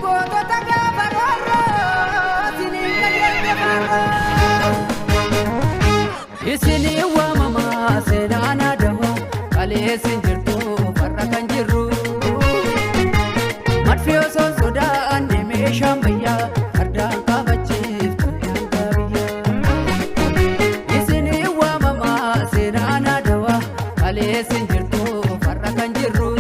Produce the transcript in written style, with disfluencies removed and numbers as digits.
Gootota gaafa roorroo siniin qajeelte faarroo. Isinii waamamaa seenaan adawaa kaleessin jirtu farra kan jirru. Madfi osoo sodaanne meeshaa ammayyaa fardaan kaafachiif xayyaan biyyaa. Isinii waamamaa seenaan adawaa kaleessin jirtu farra kan jirru.